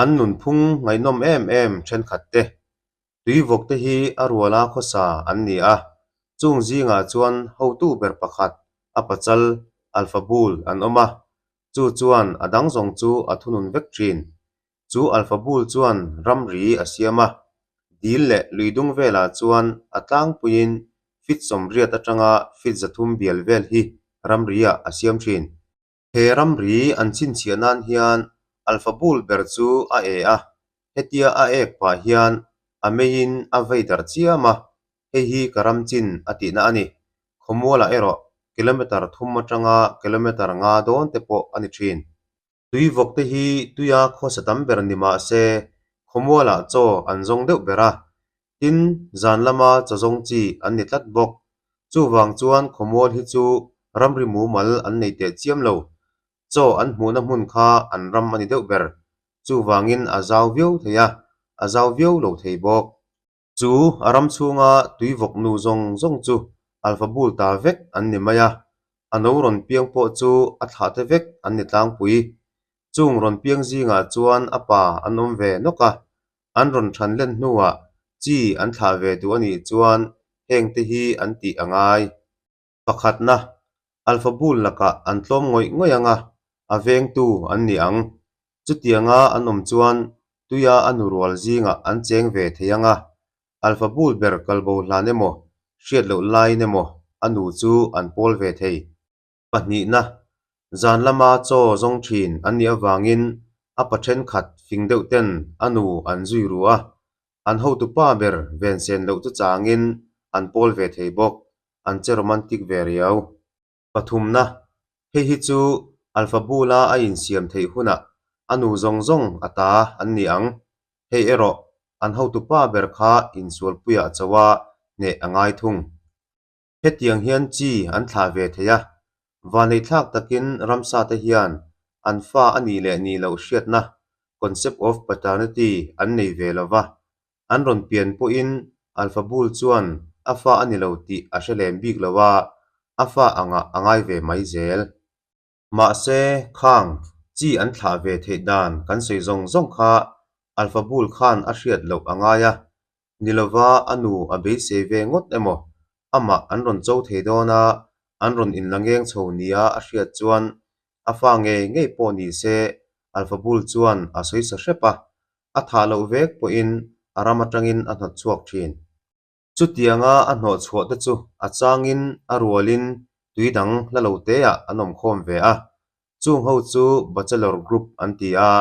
An nunphung ngaihnawm em em thenkhat te, tuivawk te hi a ruala khawsa an ni a, chung zingah chuan hotu ber pakhat a pachal Alpha Bull an awm a, chu chuan a dang zawng chu a thunun vek thin. Chu Alpha Bull chuan ramri a siam a, dil leh lui dung velah chuan a tlangpuiin feet 80 atanga feet 300 bial vel hi ramri-ah a siam thin. He ramri an chhinchhiah nan hian Alpha Bull ber chu a e a, hetia a ek pah hian a meiin a vei darh chiam a, hei hi ka ram chin a tihna a ni. Khawmualah erawh kilometre thum atanga kilometre nga dawn te pawh a ni thin. Tuivawk te hi tuia khawsa tam ber ni mah se, khawmualah chaw an zawng deuh ber a, tin zan lama chaw zawng chi an ni tlat bawk. Chuvang chuan khawmual hi chu ramri mumal an nei teh chiam lo. Chaw an hmuhna hmun kha an ram a ni deuh ber. Chuvangin a zau viau thei a, a zau viau lo thei bawk. Chu a ram chhunga tuivawk nu zawng zawng chu Alpha Bull ta vek an ni mai a, a no rawn piang pawh chu a thlah te vek an ni tlangpui. Chung rawn piang zingah chuan a pa an awm ve nawk a, an rawn than len hnuah chi an thlah ve duh a nih chuan heng te hi an tih a ngai. Pakhatna, Alpha Bull lakah an tlawm ngawih ngawih ang a, a vengtu an ni ang. Chutianga an awm chuan tuia a nu rual zingah an cheng ve thei ang a, Alpha Bull ber kalbo hlan emaw, hriat loh laiin emaw a nu chu an pawl ve thei. Pahnihna, zan lama chaw zawng thin an nih avangin a pa thenkhat fing deuh ten a nu an zui ru a, an hotupa ber vensen loh chu changin an pawl ve thei bawk, an che romantic ve riau. Pathumna, hei hi chu Alpha Bull-a a insiam theih hunah a nu zawng zawng a ta an ni ang. Hei erawh an hotupa ber kha insualpuiah chauha hneh a ngai thung. Hetiang hian chi an thlah ve thei a, vaneihthlak takin ramsa te hian an fa a nih leh nih loh hriatna, concept of paternity, an nei ve lo va, an rawn pian pawhin Alpha Bull chuan a fa a ni lo tih a hre lem bik lo a, a fa angah a ngai ve mai zel. Mahse, khang chi an thlah ve theih dan kan sawi zawng zawng kha Alpha Bull khan a hriat loh a ngai a, ni lova a nu a beisei ve ngawt emaw, amah an rawn cho thei dawn a, an rawn inla ngeng chho nia a hriat chuan a fa ngei ngei pawh ni se Alpha Bull chuan a sawi sa hrep a, a thah loh vek pawhin a ram atangin a hnawt chhuak thin. Chutianga a hnawh chhuah te chu a changin a rualin tui dang hla lo teah an awm khawm ve a, chung ho chu Bachelor Group an ti a.